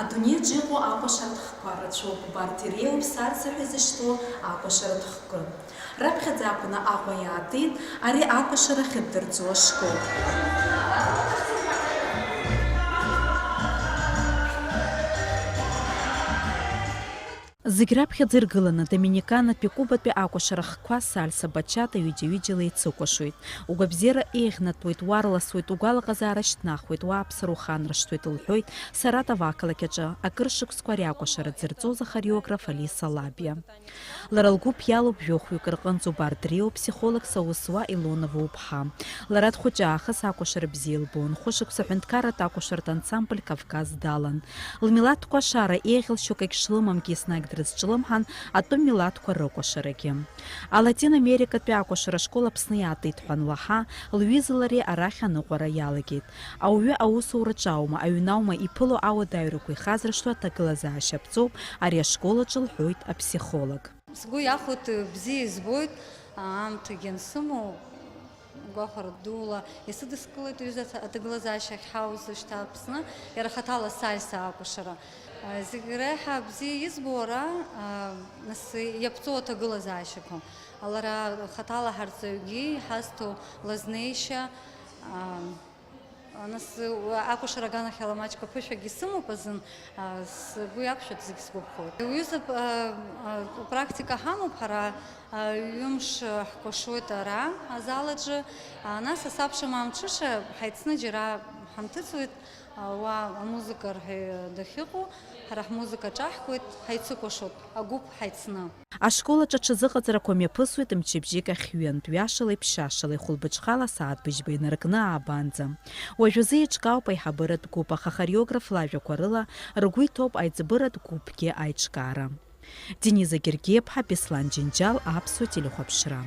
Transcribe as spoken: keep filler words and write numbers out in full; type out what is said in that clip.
Адунеиаҿ иҟоу акәашаратә хкқәа рацәоуп убарҭ иреиуоуп Сальса ҳәа изышьҭоу акәашаратә хкы. Раԥхьаӡа акәны Аҟәа иаатит ари акәашара ахьыддырҵо ашкол. Зегь раԥхьаӡа иргыланы доминиканатәи Кубатәи акәашара хкқәа сальса, бачата ҩыџьа-ҩыџьала еицыкәашоит. Угәабзиара еиӷьнатәуеит, уарласуеит, угәалаҟазаара шьҭнахуеит, уааԥсара уханаршҭуеит, лҳәоит Саратов ақалақь аҿы акыр шықәсқәа ари акәашара дзырҵоз ахореограф Алиса Лабиа. Лара лгәыԥ иалоуп жәохәҩык рҟынӡа убарҭ дреиуоуп ԥсихологс аус зуа Илона Вуԥҳа. Лара дхәыҷы аахыс акәашара бзиа илбон, хәышықәса аҳәынҭқарратә акәашаратә ансамбль Кавказ далан. Лмилаҭтә кәашара еиӷьалшьо акгьы шлымамгьы еснагь дрызҿлымҳан атәым милаҭқәа рыкәашарагьы. Алатин Америкатәи акәашара ашкол Аԥсны иаатит ҳәа анлаҳа, лҩыза лареи арахь аныҟәара иалагеит. Ауаҩы аусураҿы аума, аҩны аума иԥыло ауадаҩрақәа ихазыршҭуа аҭагылазаашьа аԥҵоуп ари ашкол аҿы, лҳәоит аԥсихолог. Сгәы иахәоит, бзиа избоит, аамҭагьы ансымоу, гәахәара дула исыдыскылеит ҩыза аҭ-, аҭагылазаашьа ахьҳауз шьҭа Аԥсны, иара хаҭала сальса акәашара. Зегь реиҳа бзиа избо ара, нас иаԥҵоу аҭагылазаашьақәа. Лара хаҭала ҳарҵаҩгьы иҳазҭо лазнеишьа, Нас, акәашара аганахьала маҷк аԥышәагьы сымоуп азын, сгәы иақәшәоит, зегь сгәаԥхоит. Уҩыза, а, а, практика ҳамоуп ҳара, а, ҩымш ҳкәашоит ара, азал аҿы, а, нас асабшам амҽыша ҳаицны џьара ҳанҭыҵуеит, а, уа амузыка рҳәаҩы дахьыҟоу, ҳара ҳмузыка ҿаҳкуеит, ҳаицыкәашоит, агәыԥ ҳаицны. Ашкол аҿы аҽазыҟаҵарақәа мҩаԥысуеит мчыбжьык ахь ҩынтә, ҩашалеи ԥшьашалеи, хәылбыҽхала асааҭ быжьба инаркны аабанӡа. Уажәазы еиҿкаауп аиҳабыратә гәыԥ, аха ахореограф лажәақәа рыла ргәы иҭоуп аиҵбыратә гәыԥгьы аиҿкаара. Дениза Гергиаԥҳа, Беслан Џьынџьал, Аԥсуа телехәаԥшра.